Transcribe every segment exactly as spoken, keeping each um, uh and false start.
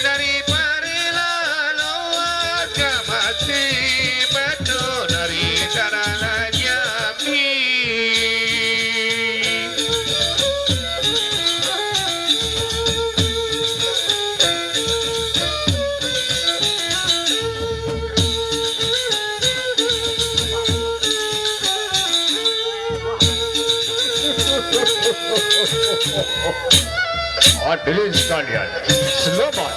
Dari parila loa ka mati betul dari tanah Jambi. Hadirin sekalian, selamat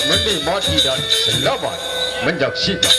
menikmati dan selamat menyaksikan.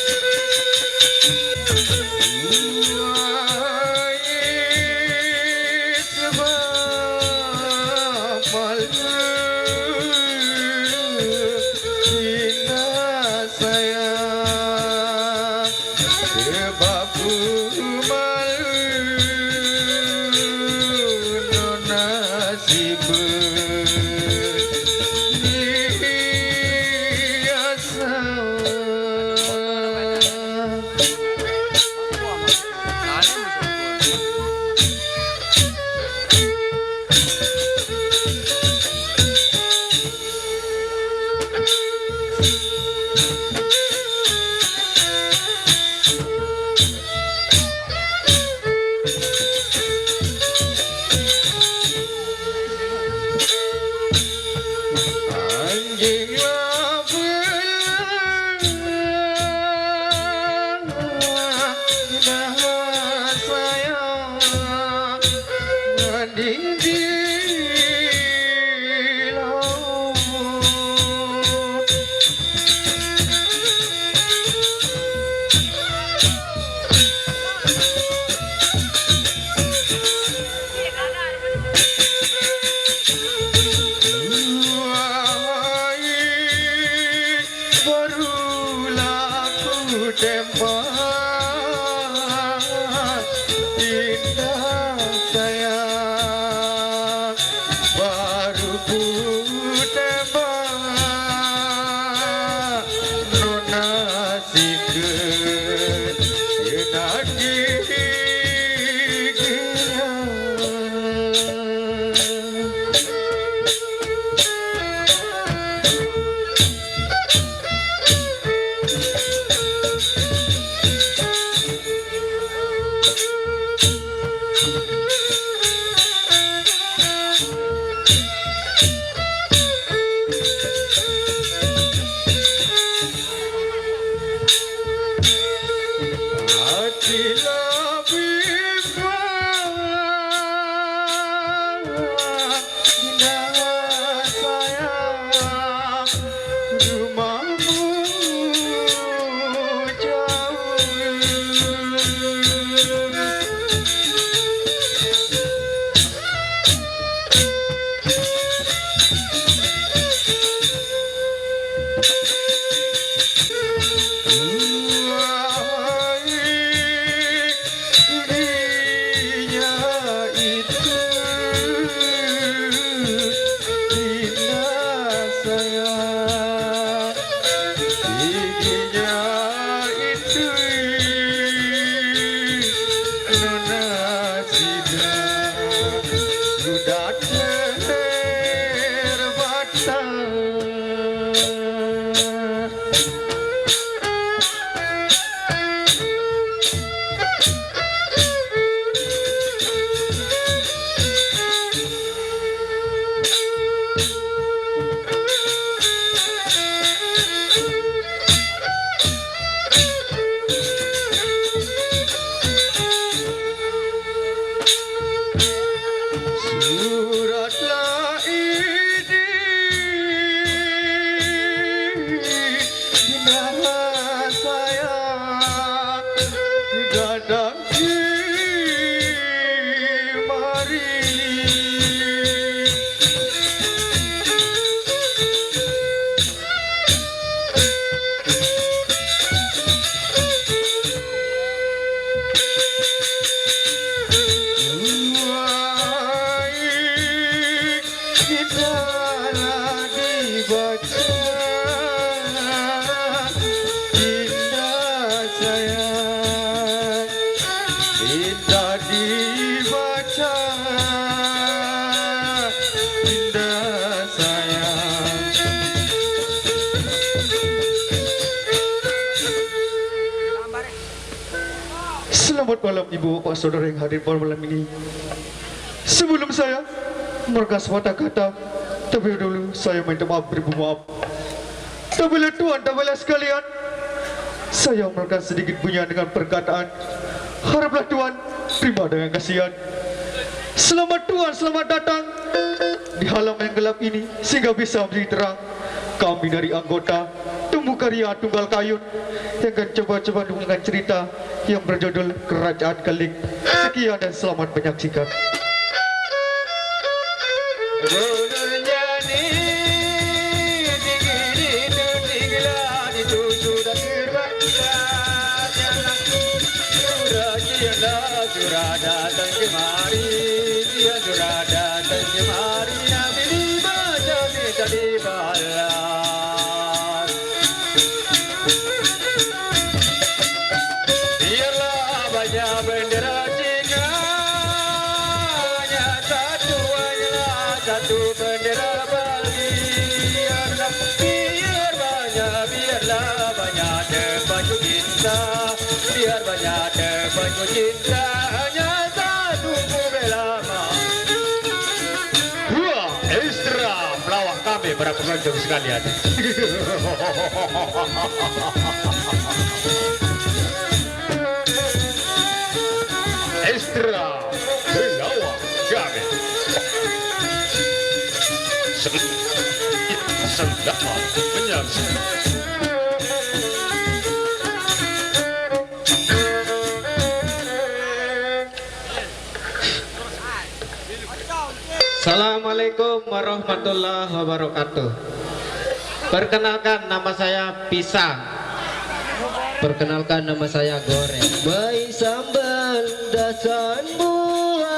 Barulah ku tembak, indah sayang. Baru ku tembak, nona sikeun, sikeun lagi. Giginya itu indah sayang, giginya itu nona sida sudah terbatas. Suratlah ini, dinda sayang, datang kemari. Wahai, kita lagi baca, indah sayang, kita dibaca, indah sayang. Selamat malam ibu bapak saudara yang hadir pada malam ini. Sebelum saya merangkas patah kata, terlebih dulu saya minta maaf beribu maaf. Terlebih tuan, terlebih sekalian, saya merangkas sedikit bunyian dengan perkataan. Haraplah tuan terima dengan kasihan. Selamat tuan, selamat datang di halaman yang gelap ini sehingga bisa menjadi terang. Kami dari anggota Tumbuh Karya Tunggal Kayun yang akan coba-coba dengan cerita yang berjudul Kerajaan Keling. Sekian dan selamat menyaksikan. Sudah datang kemari, dia sudah datang kemari, Nabi dibaca minta dibalas. Biarlah banyak bendera Cina, hanya satu, hanyalah satu bendera Bali. Biarlah, biar banyak, biarlah banyak debat cinta, biar banyak debat cinta, hanya satu ku bela. Wah, ekstra pelawak kami, para pengunjung sekalian. Ekstra pelawak kami. Sel-, selamat menyaksikan. Assalamualaikum warahmatullahi wabarakatuh. Perkenalkan, nama saya Pisang. Perkenalkan, nama saya Goreng. Baik sambal dasan buah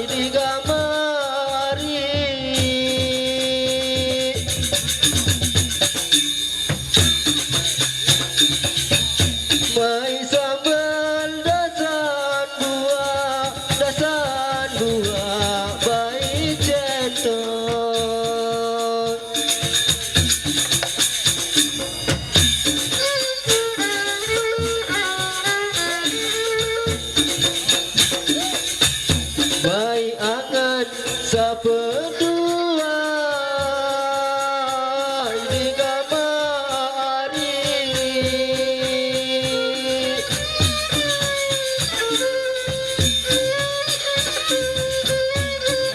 di kamari. Mai sambal dasan buah, dasan buah, baik centong. Baik angan sapedua di kamari.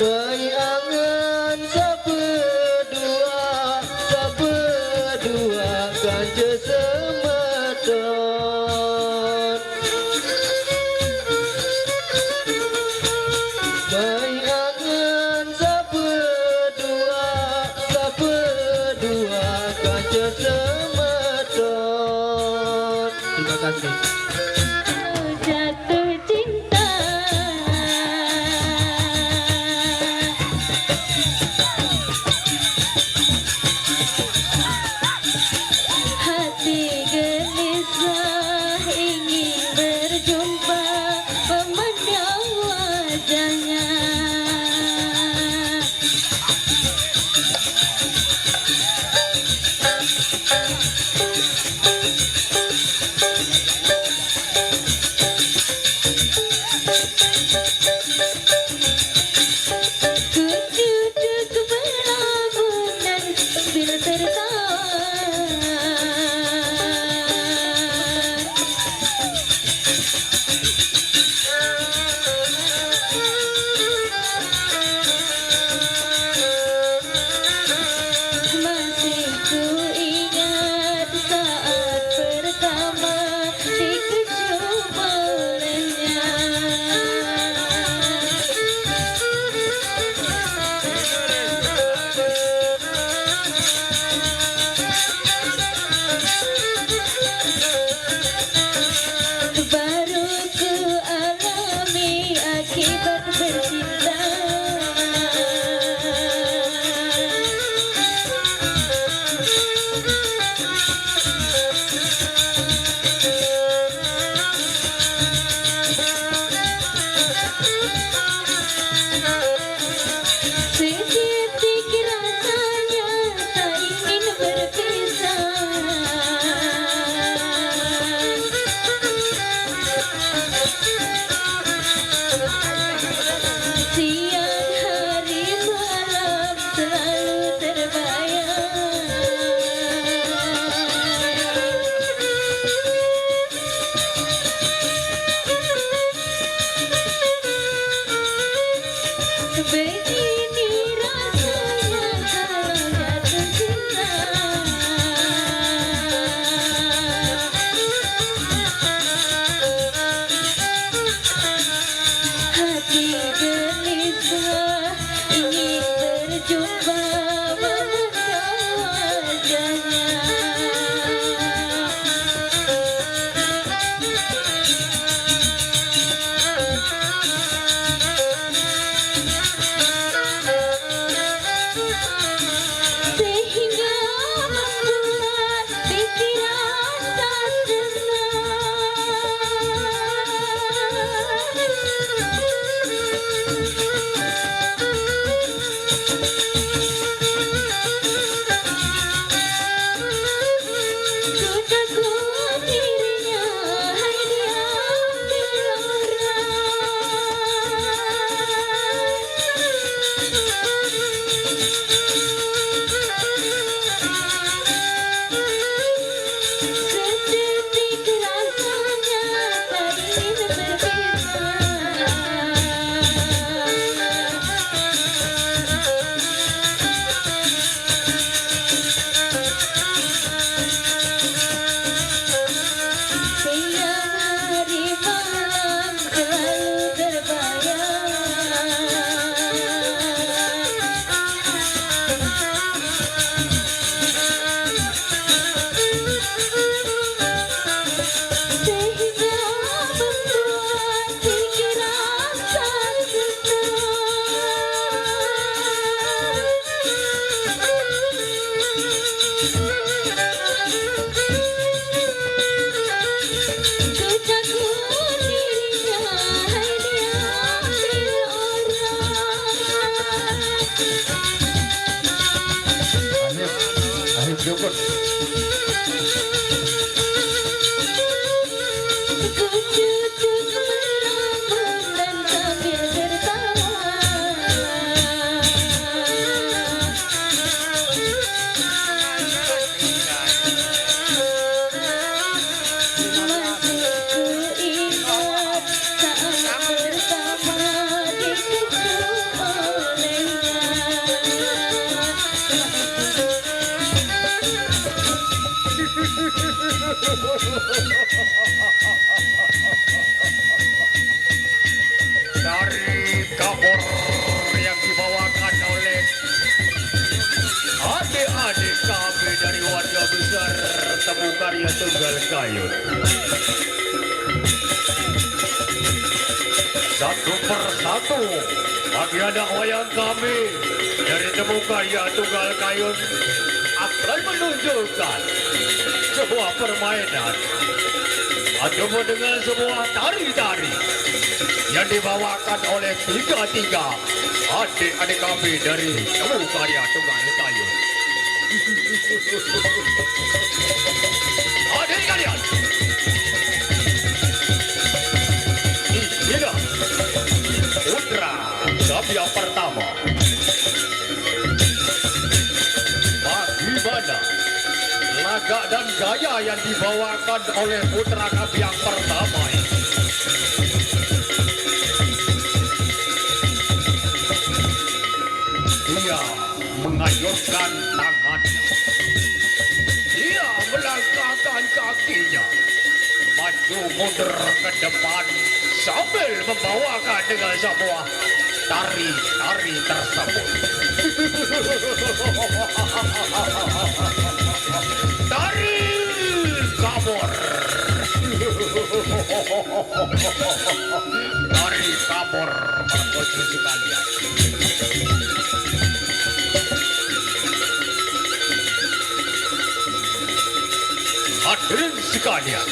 Baik angan sapedua, sapedua kanca semeton. Baik angan sapedua, sapedua kanca semeton. Terima kasih. Jatuh cinta. Hati gelisah ingin berjumpa, memandang wajahnya. Sehingga membuat pikiran tak tenang. Ku takut dirinya, hai, diambil orang. Sedetik rasanya tak ingin berpisah. Siang hari malam selalu terbayang. Sehingga membuat pikiran tak tenang. Ku takut dirinya, hai, diambil orang. Akhir, akhir jukut. Ku duduk melamun dan sambil tertawa. Masih ku ingat saat pertama dikecil olehnya. Dari kabor yang dibawakan oleh adik-adik kami dari warga besar Temu Karya Tunggal Kayun. Satu persatu, bagi anak wayang kami dari Temu Karya Tunggal Kayun akan menunjukkan sebuah permainan ataupun dengan sebuah tari-tari yang dibawakan oleh tiga-tiga adik-adik kami dari Temu Karya Tunggal Kayun. Hadirin sekalian, inilah putra kami yang pertama. Bagaimana lagak dan gaya yang dibawakan oleh putra kami yang pertama ini? Dia mengayunkan tangan. Dia melangkahkan kakinya. Maju mundur ke depan sambil membawakan dengan sebuah tari-tari tersebut. Tari kabor. Tari kabor, Bapak Ibu sekalian. Hadirin sekalian,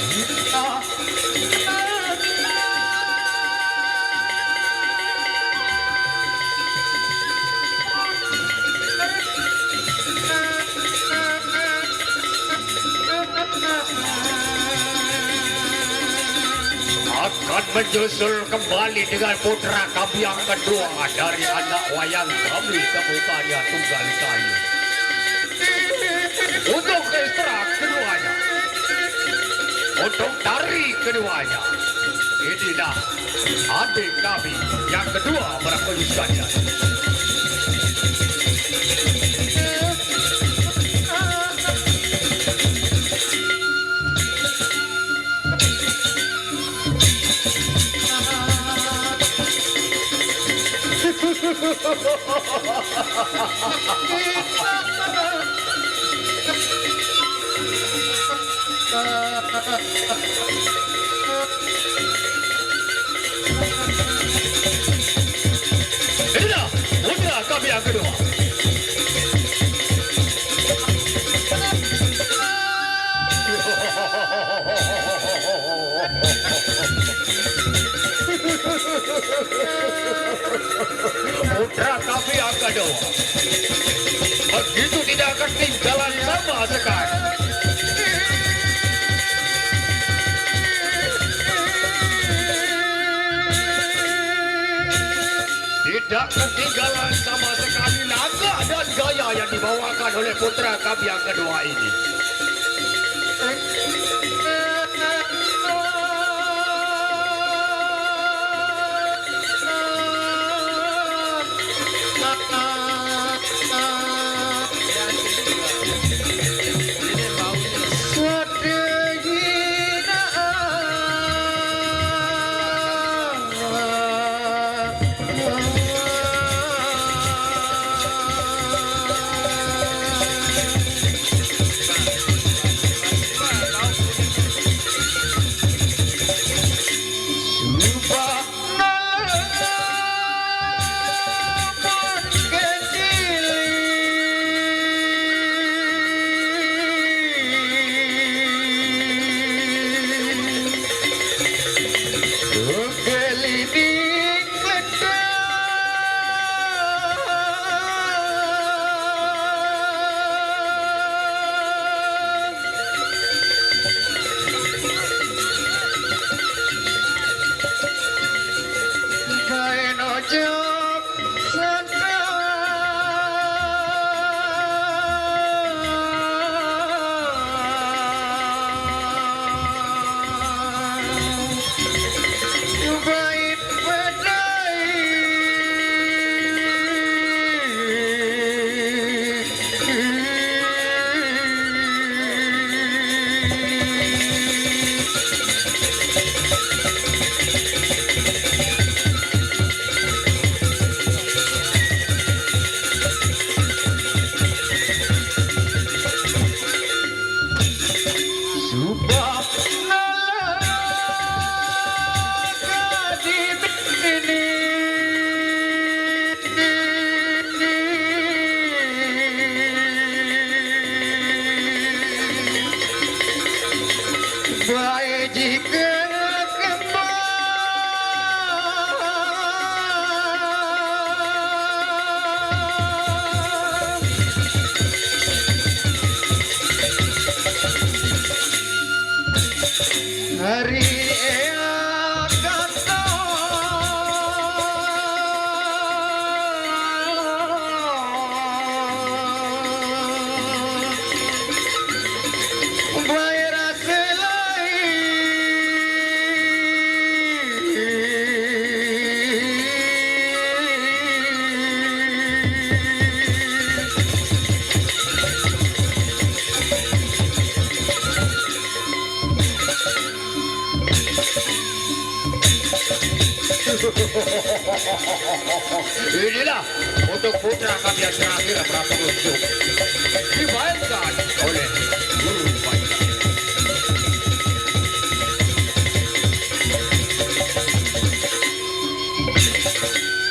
akan menyusul kembali dengan putra kami yang kedua dari anak wayang kami, Temu Karya Tunggal Kayun. Untuk ekstra keduanya, untuk tari keduanya, inilah adik kami yang kedua, para sekalian. Inilah putra kami yang kedua. Putra kami yang kedua. Begitu tidak ketinggalan sama sekali. Tidak ketinggalan sama sekali langkah dan gaya yang dibawakan oleh putra kami yang kedua ini. Inilah untuk putra kami yang terakhir, Prabu Nusuk. Dimainkan oleh Guru Panca.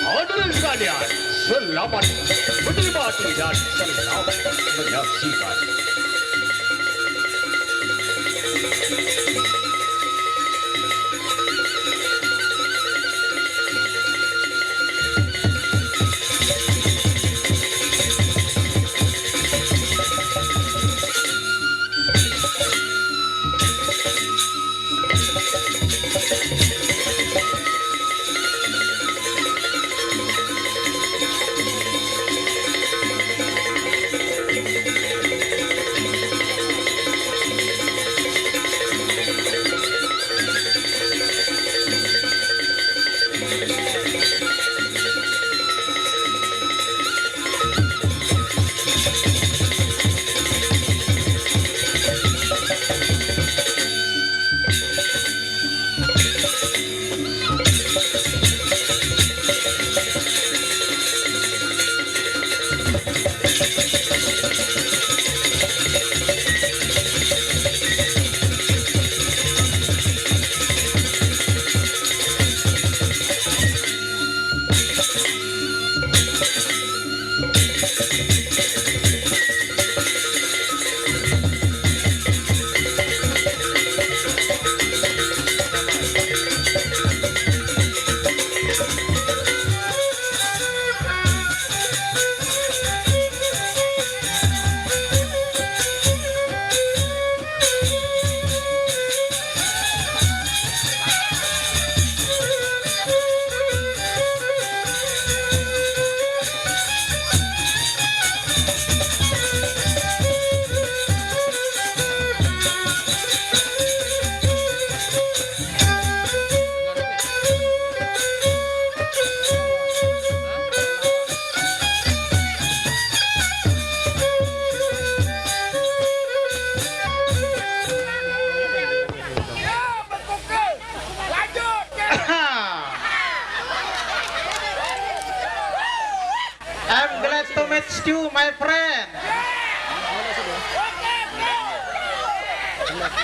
Hadirin sekalian, selamat menikmati dan selamat menyaksikan.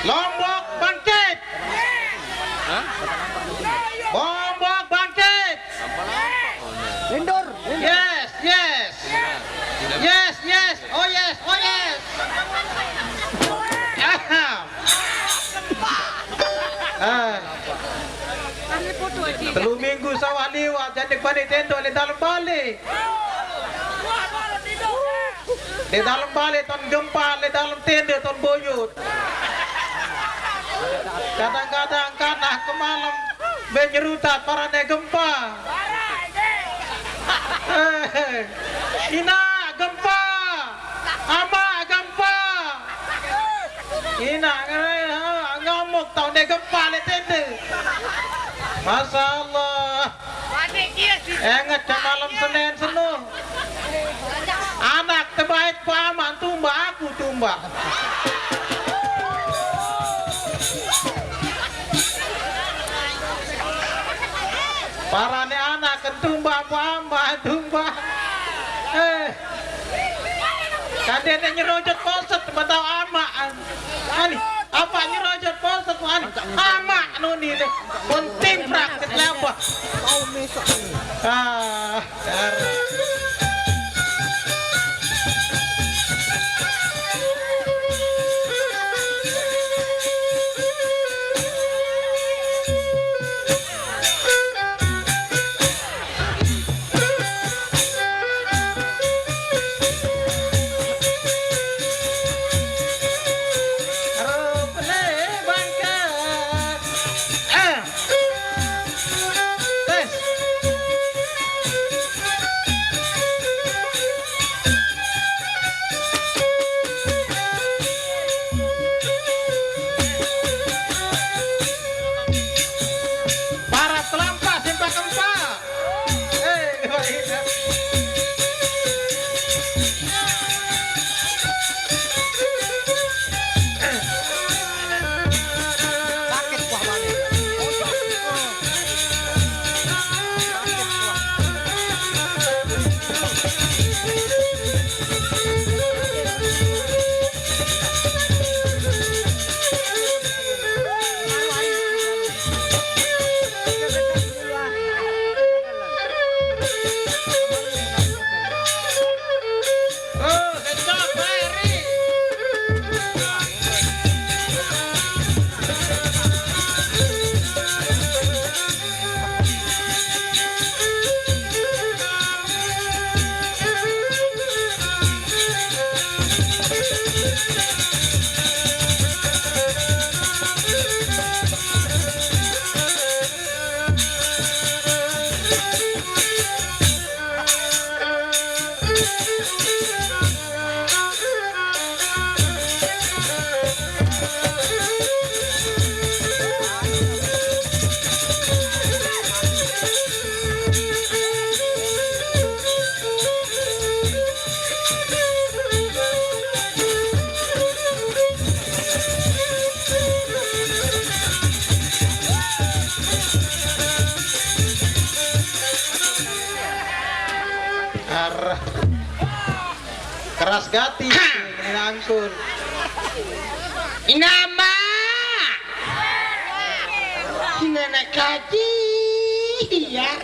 Lombok bangkit. Lombok bangkit. Mundur. Yes, yes. Yes, yes. Oh yes, oh yes. Ah. Ah. Telu minggu sawah liwat, jani bani tendo le dalem bale. Di dalem bale ton gempa, di dalem tende ton buyut. Kadang-kadang kanah kemalem, be nyerutat parane gempa. Eh, ina gempa, ama gempa. Ina, eh, ngamuk tau di gempa le tende. Masya Allah. Enget ke malem Senin seno. Anak tebait paman tumbak, aku tumbak. Parane anak ken tumbak paman tumbak. Eh, kandene nyerojot poset, mbak tau amak. Ani, apa nyerojot poset, ani? Amak nuni ne. Pun timprak ke telapa. Ah, Para telampak, sempak kempak. Eh, Arah. Keras gati, ini nangkul. Inama. Nenek kaji. Ya.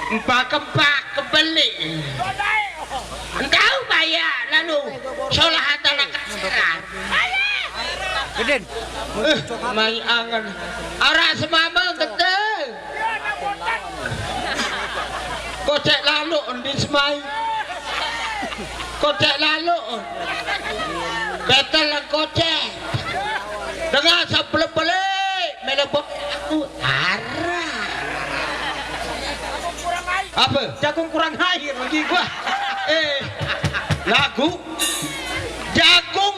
Empak-empak kebeli. Entau baya lalu solah tanah kasar. Gedin. Eh, mai angen. Ara semama gede. Kocek lalu endi semai. Kocek lalu. Betel kocek. Dengan sebelum beli melebok aku. Ara. Apa? Jagung kurang air lagi. Wah, eh, lagu jagung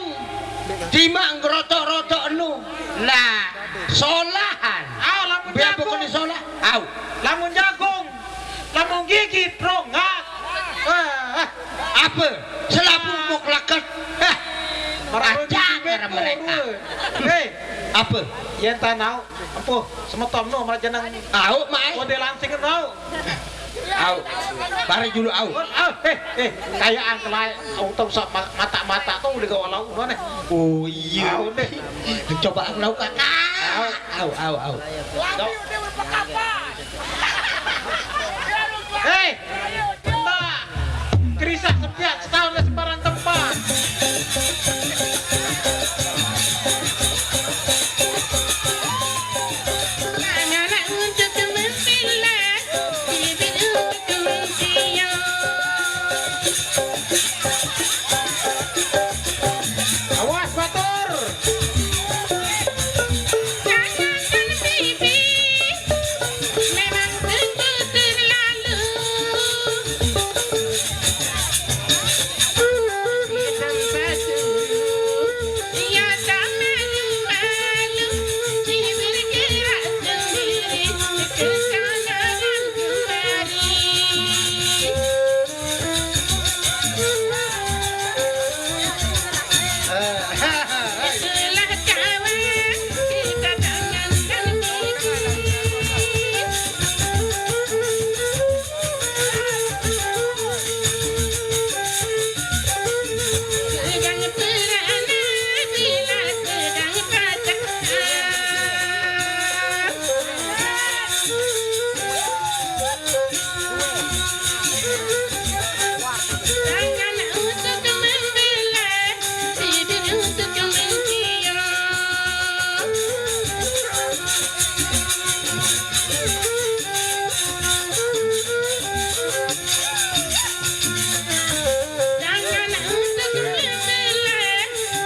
timak ngerotok-rotok enu. Nah, solahan. Ah, lamun biar jagung. Bukan disolah. Au. Lamun jagung, lamun gigit rongak. Ah, ah. Apa? Selapu mau keleket. Hah. Marah. Acang gigi mereka. Hei. Apa? Yen tanau, empuh, semeton no, malah jeneng. Au, mai. Kode langsing no. Au. Bare julu au. Au, eh, eh, kayaan kelai. Au tau sa ma-, mata-mata tuh udah gawa lau, mana? Oh iya. Au deh. Coba aku lau, Kakak. Au, au, au, au. Hei, Mbak. Kerisah sepiak setahun lah sembarang tempat. Awas, Batur! Jangankan pipi, memang tentu terlalu. Ia tak malu-malu, ia bergerak sendiri ke sana dan kemari. Itulah kawan kita tangankan pipi. Sedang perana bila sedang patah. Tangan untuk membela, bibir untuk mencium. Tangan untuk membela,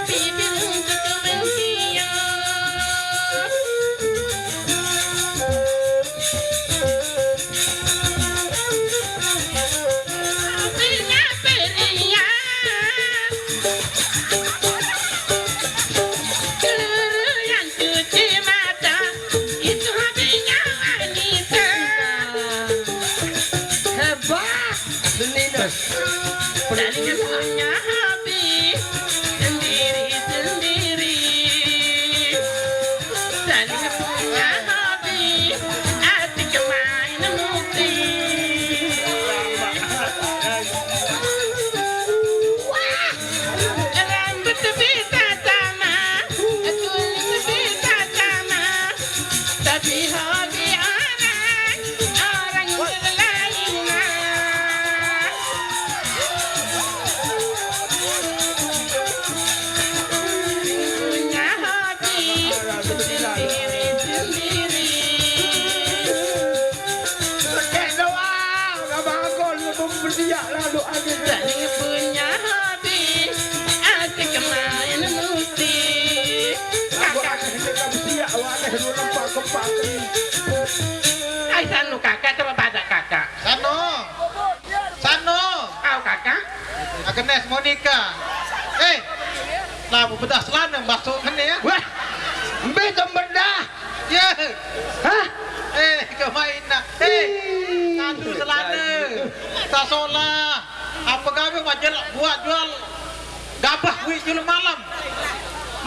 bibir untuk mencium. Pria-pria, peluru yang cuci mata, itu hatinya wanita. Hebat. Seni dah. Seni dah. Punya hobi sendiri-sendiri. Seni punya hobi, asik main musik. Wah, rambut bisa sama, kulit bisa sama, tapi hobi orang, orang berlainan. Punya hobi sendiri-sendiri. Sedek doang, gak bangun, lebih berdiak lalu aja. Saya punya hobi, asik main musik. Aku akan sedek kamu siak, wadah, lu lempak-lempak. Ai, sanu kakak, coba pada kakak. Sanu. Sanu. Au, kakak. Agnes Monica. Eh, lah, bedah selana masuk ngene ya. Wah, mbe tembedah. Ya. Hah? Eh, kemain nak. Eh, ih, satu selana. Tak salah. Apa gawe majel buat jual gabah wi julu malam.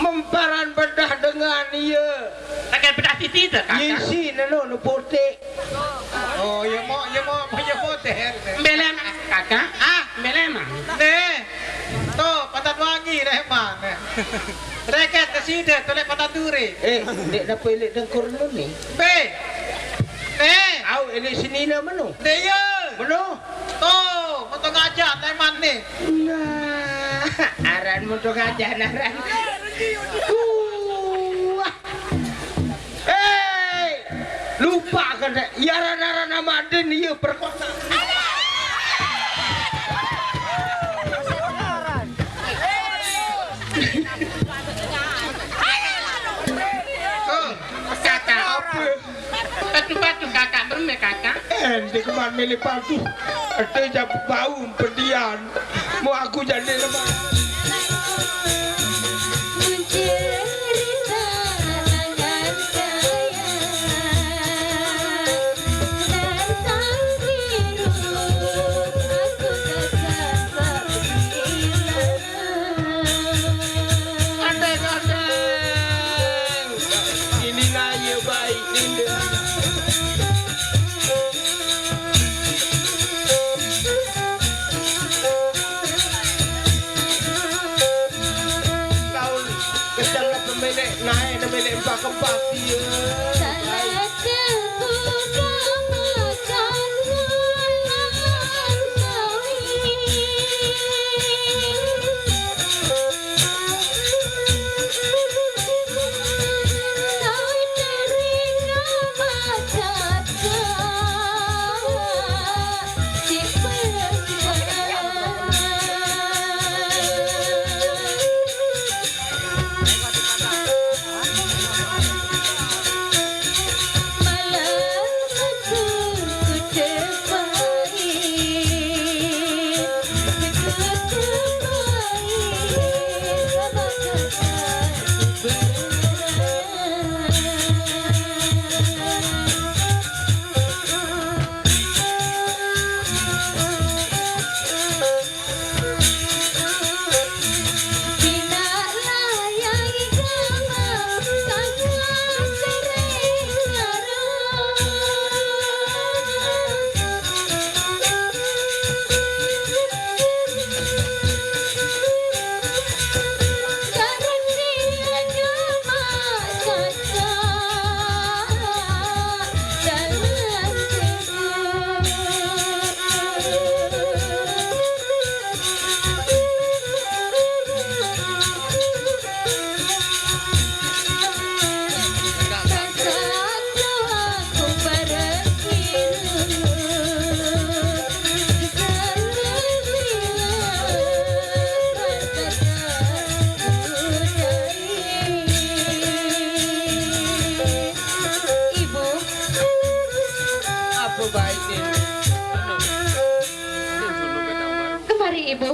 Memparan bedah dengan iya. Pakai bedah titi tu, kakak. Isi nenu nu putik. Oh, ya mau, ya mau, ya mau deh. Belem, kakak. Ah, belem. Deh. Tuh, pantat wangi deh, mana? Reket ke sini, tuh, lek pantat duri. Eh, dek dapur lek dengkur lu nih. Be. Eh. Au, ini sini lah menu. Deh, ya. Menu. Tuh, moto ngajak, teman nih. Nah, aran moto ngajak, aran. Wah. Hei, lupa kan, dek. Iya, aran-aran nama Aden, iya, perkosa. Tuh, kakak. Apa? Patu-patu kakak, berme kakak. Eh, di keman milih patu. Ada jam bau pedian. Mau aku jadi lemak. Mencerita tangan saya dan sang biru, aku tak sabar hilang. Kadang-kadang inilah ya baik Dinda. Kembang dia. Ibu, apa baik ini? Kemari, Ibu.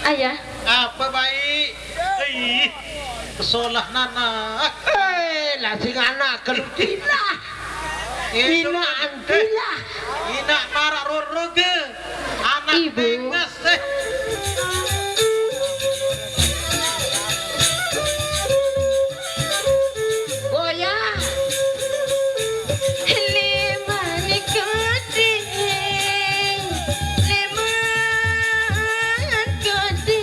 Ayah. Apa baik? Ih, kesolah nana. Eh, lah sing anak kentilah. Ina antilah. Ina marak roroge. Anak Ibu. Benges, eh. Goyang. Lima ni kode. Lima kode.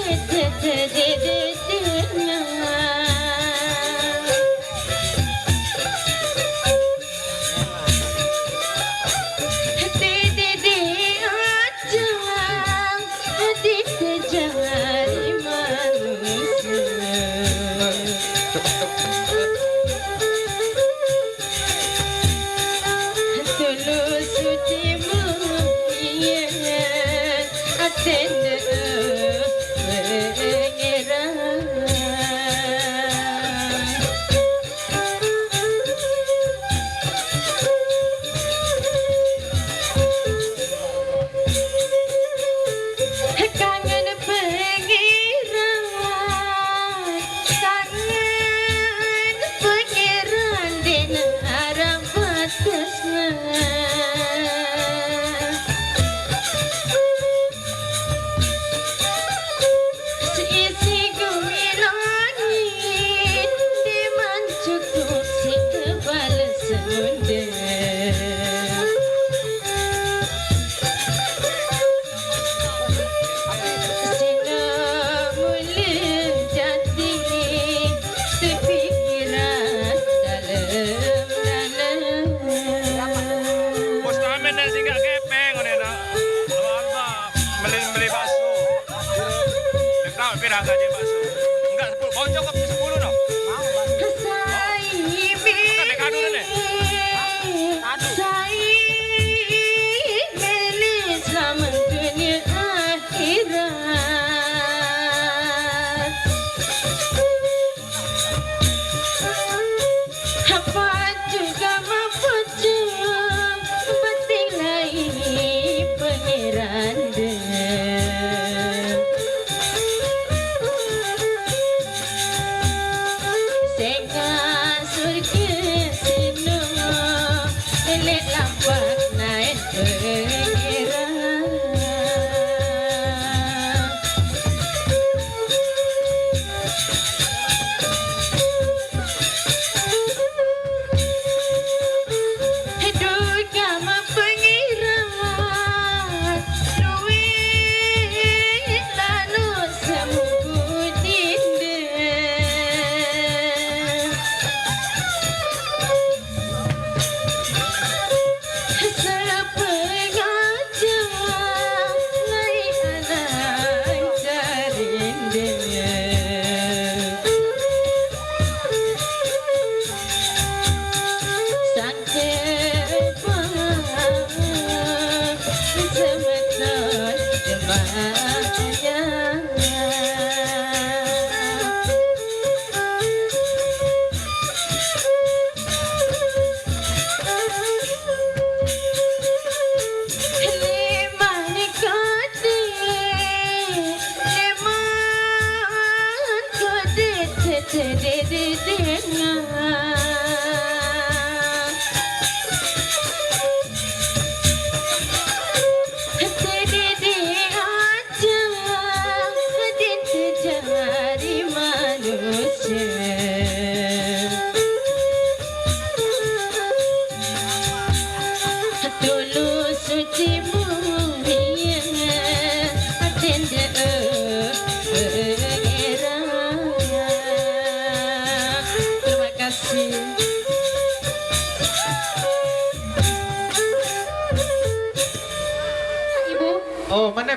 Kangen pengiran, kangen pengiran di arah batasnya. Seisi gumi langit di mancuku si kebal semunda. Sina mula jati tepikiran dalam-dalam. Bos Amin dan singgah kepeng, udah nak. Abang, beli, beli bakso. Dia tahu pira gaji bakso. Enggak sepuluh, bocor ke sepuluh no. Sai mili, sai mili selamat dunia akhirat. Apa juga mapucu betilai pangeran de.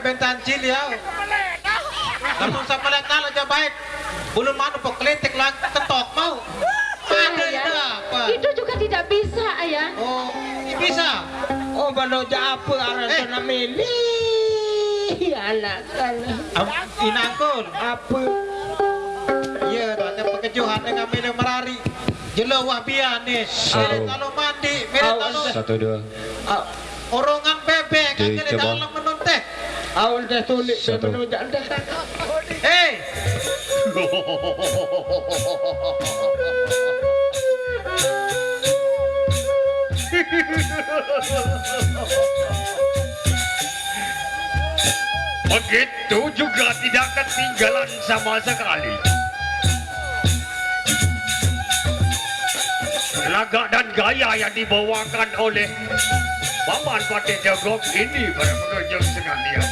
Pentan cili ya. Lamun sapelet nalo aja baik. Bulu manu pok kelitik lang ketok mau. Ada Ayah, apa? Itu juga tidak bisa, Ayah. Oh, bisa. Oh, bano aja apa aran Eh. Tanah milih. Anak, anak. Am, inangkun. Apa? Iya, ada pekejuhan dengan milih merari. Jelo wah bian nih. Satu. Mirip lalu mandi, mirip Awas. Lalu Satu dua. Ah, orongan bebek, Di kagak di kebon. Dalam menun teh. Awas deh tulik, Satu. Menunjak deh. Hei. Begitu juga tidak ketinggalan sama sekali. Lagak dan gaya yang dibawakan oleh Paman Patih Jogok ini, para pengunjung sekalian,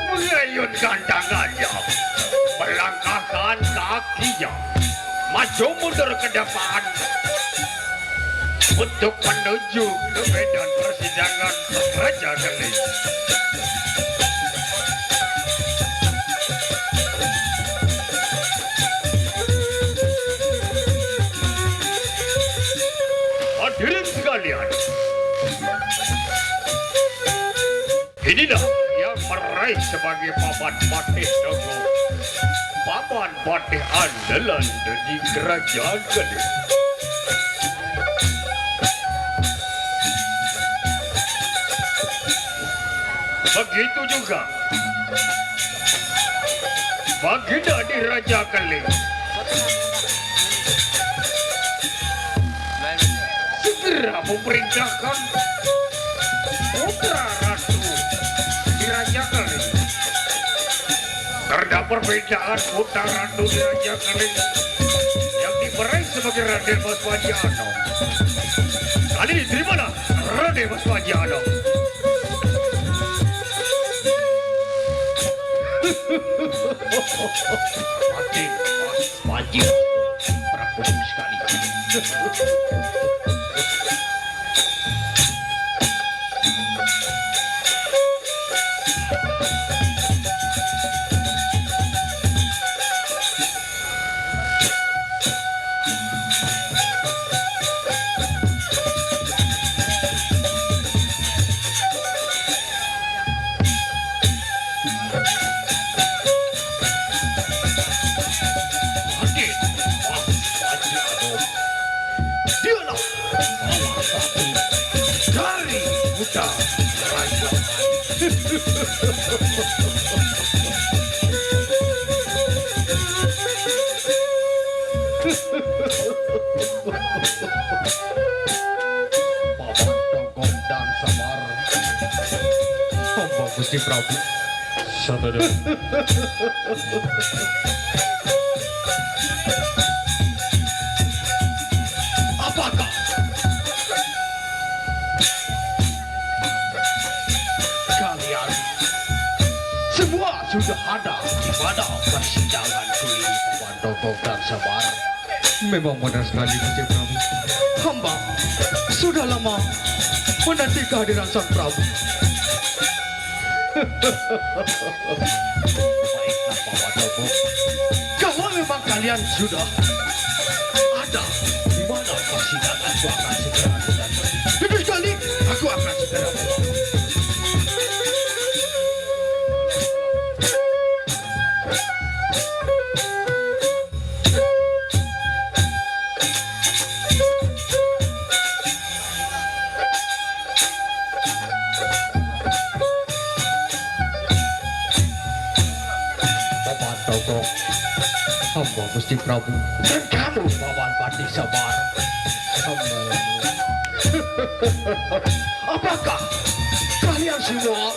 mengayunkan tangannya, melangkahkan kakinya, maju mundur ke depan untuk menuju ke medan persidangan Raja Keling. Hadirin sekalian, inilah yang meraih sebagai paman patih Dogo, paman patih andalan dari kerajaan Kediri. Begitu juga Baginda di Raja Keling segera memerintahkan putra ratu di Raja Keling. Karena perbedaan putra ratu di Raja Keling yang diperai sebagai Raden Mas Paji Anom. Kali ini terimalah Raden Mas Paji Anom. Raden Mas Paji Anom, Prabu sekalian. Raden Mas Paji Anom. Dialah salah satu dari Kuda Kerajaan. Paman Dogong dan Semar. Hamba Gusti Prabu. Satu dua. Apakah kalian semua sudah ada di mana persidangan ini, Paman Dogong dan Semar? Memang benar sekali, Gusti Prabu. Hamba sudah lama menanti kehadiran Sang Prabu. Baiklah, Paman Dogong. Kalau memang kalian sudah ada di mana persidangan, aku akan segera datang. Betul sekali, aku akan segera datang. Paman Dogong, hamba Gusti Prabu. Dan kamu, Paman Patih Semar. Hamba. Apakah kalian semua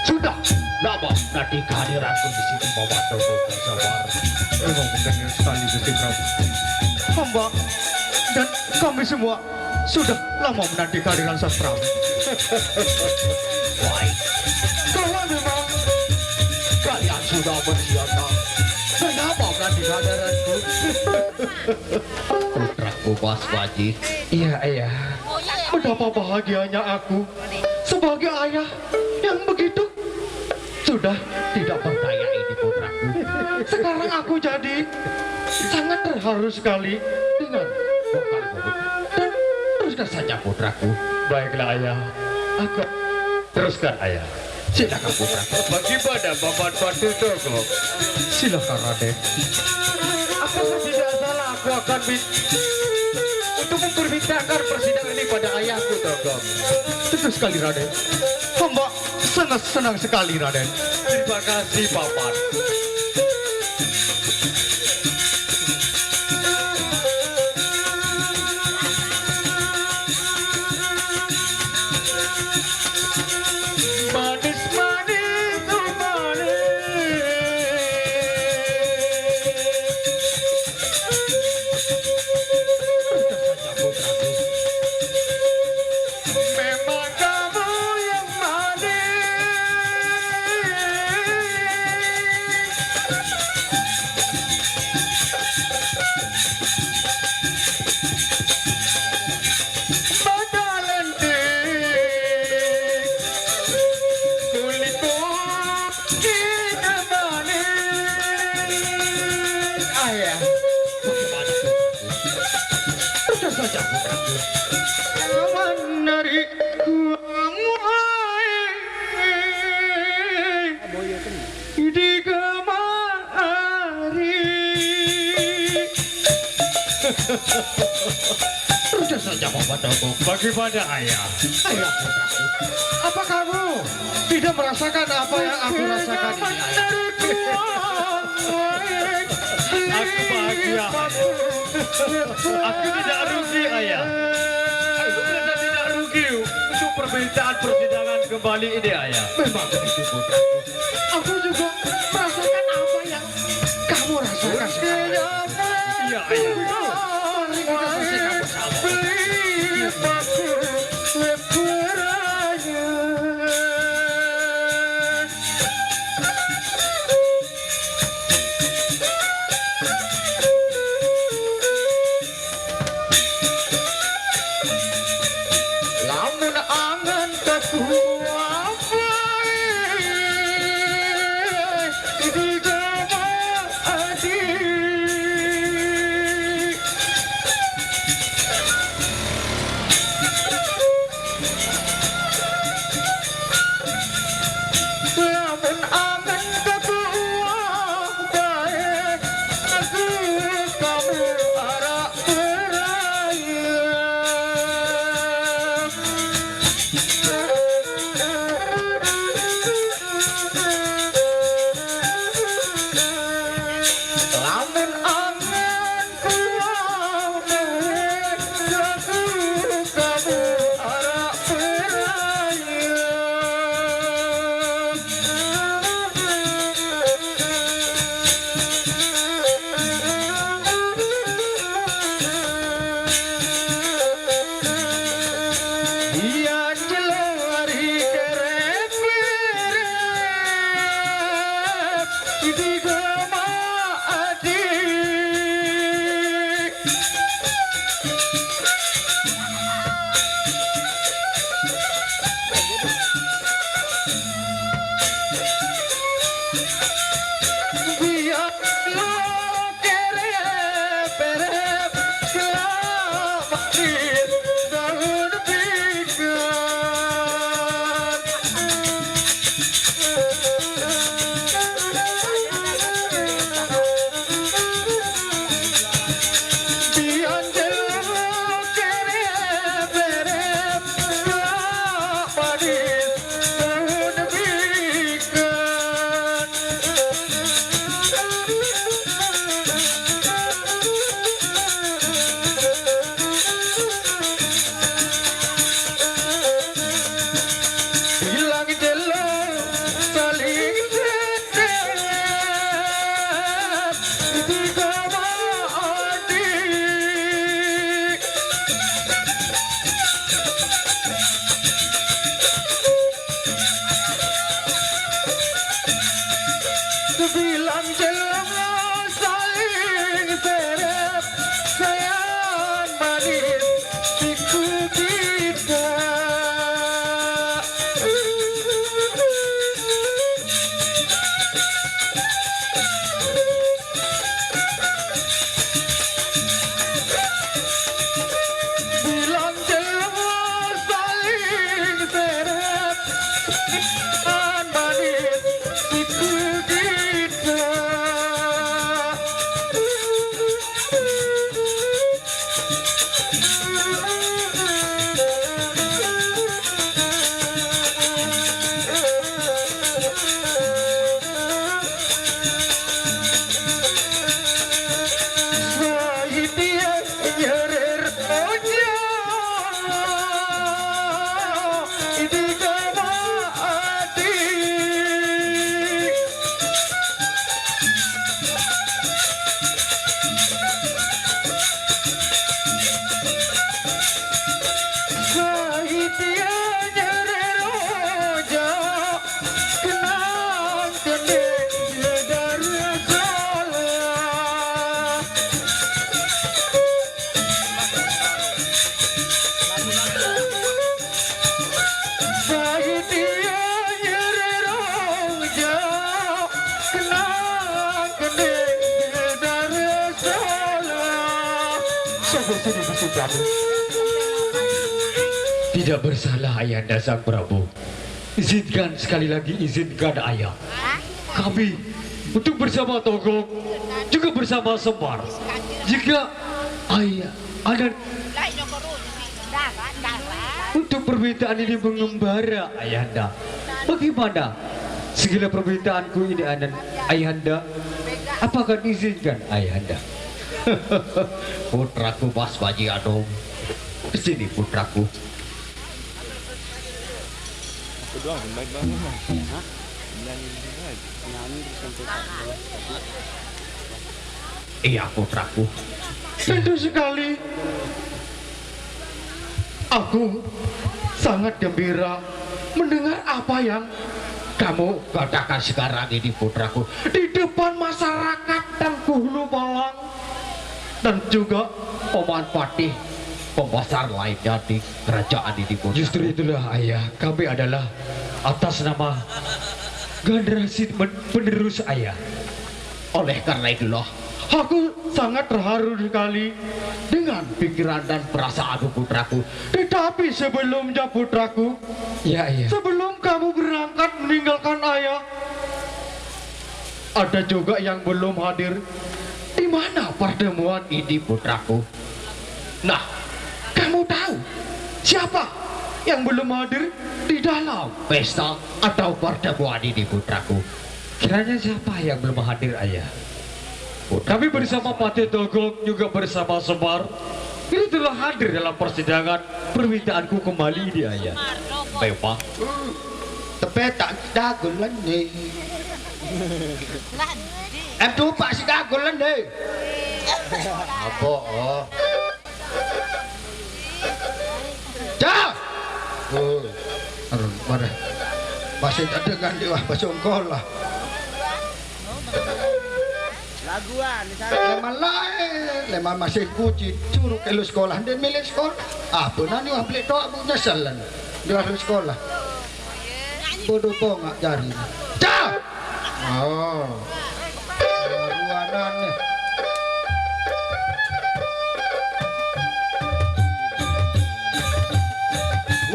sudah lama menanti kehadiranku di sini, Paman Dogong dan Semar? Memang benar sekali, Gusti Prabu. Hamba dan kami semua sudah lama menanti kehadiran Sang Prabu. Baik. Kalau memang kalian sudah bersiap, kenapa menanti kehadiranku? Putraku Mas Wajib. Iya, iya. Betapa bahagianya aku sebagai ayah yang begitu sudah tidak berdaya ini, putraku. Sekarang aku jadi sangat terharu sekali dengan vokal Bobot. Dan teruskan saja, putraku. Baiklah, Ayah. Aku teruskan, Ayah. Silakan, putraku. Bagaimana, Paman Patih Togog? Silakan, Raden. Apakah tidak salah aku akan min- untuk mempermintakan persidangan ini pada ayahku, Togog? Tentu sekali, Raden. Hamba sangat senang sekali, Raden. Terima kasih, Paman. Manis, manis, oh, manis. Memang kamu yang manis. Mata lentik, kulit putih manis. Ayah, bagaimana, putraku? Sudah saja, putraku. Kawan dari kuamai di kemari. Sudah saja, Paman Togog. Bagaimana, Ayah? Ayah, putraku. Apa kamu tidak merasakan apa yang aku rasakan ini, Ayah? Aku bahagia, Ayah. Aku tidak rugi, Ayah. Aku merasa tidak rugi untuk permintaan persidangan kembali ini, Ayah. Memang begitu, putraku. Aku juga merasakan apa yang kamu rasakan sekarang. Iya, Ayah. Mari kita saksikan bersama. Lamun angen kekuatan, di jaba adi. Lamun angen ketuah bae, aku kamu arak beraya. Lamun angen Sebilang jelema saling serep, sayang manis siku kita. Sini, Gusti Prabu. Tidak bersalah, Ayahanda Sang Prabu. Izinkan sekali lagi, izinkan, Ayah. Kami untuk bersama Togong, juga bersama Semar. Jika Ayah ada untuk permintaan ini mengembara, Ayahanda, bagaimana segala permintaanku ini, Anan-, Ayahanda? Apakah diizinkan, Ayahanda? Putraku Mas Baji Anom. Ke sini, putraku. Aku doang yang baik banget, Mas. Hah? Bilangin dia aja. Nyanyi terus sampai tak jelas. Iya, putraku. Sendu sekali. Aku sangat gembira mendengar apa yang kamu katakan sekarang ini, putraku, di depan masyarakat Tengku Hulu Malang dan juga Paman Patih, pembesar lainnya di kerajaan ini, putraku. Justru itulah, Ayah, kami adalah atas nama generasi men-, penerus, Ayah. Oleh karena itulah, aku sangat terharu sekali dengan pikiran dan perasaanmu, putraku. Tetapi sebelumnya, putraku, ya, iya, sebelum kamu berangkat meninggalkan ayah, ada juga yang belum hadir. Di mana pertemuan ini, putraku? Nah, kamu tahu siapa yang belum hadir di dalam pesta atau pertemuan ini, putraku? Kiranya siapa yang belum hadir, Ayah? Kami bersama Patih Togong, juga bersama Semar, ini telah hadir dalam persidangan permintaanku kembali ini, Ayah. Memang. Tepetak si Dagul lene. Em tupak si Dagul lene. Apa? Oh. Cah! Oh, aduh, mana? Masih tak dengar dia, wah, pasungkol lah. Laguan di sana. Leman lain, leman masih kuci, suruh ke lu sekolah, dia milik sekolah. Apa nani wah beli toa bu nyesel lan. Dia harus sekolah. Bodoh bongak jari. Cah! Oh. Ruanan nih.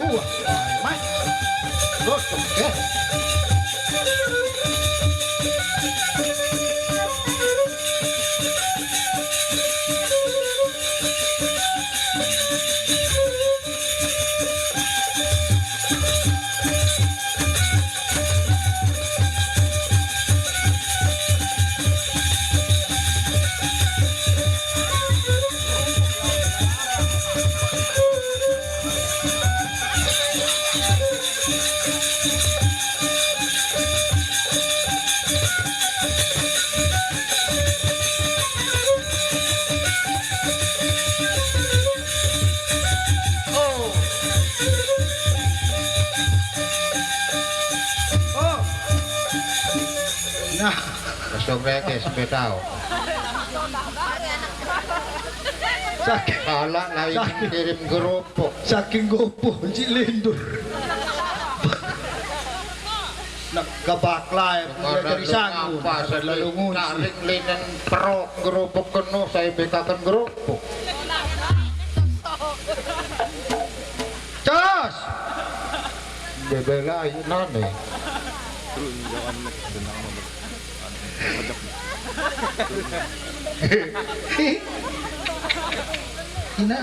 Wah, mas. Terus, ya. Oh. Oh. Nah, kosong reke sepeda. Saking, salah lain saking, kirim kerupuk. Saking gopoh, Cik Lindur. Nak gabak lah, ya, jadi sangu. Apa, lalu ngusi. Tarik linen perok, gerobok keno, saya bekakan gerobok. Cos! Bebela, nane. Ina.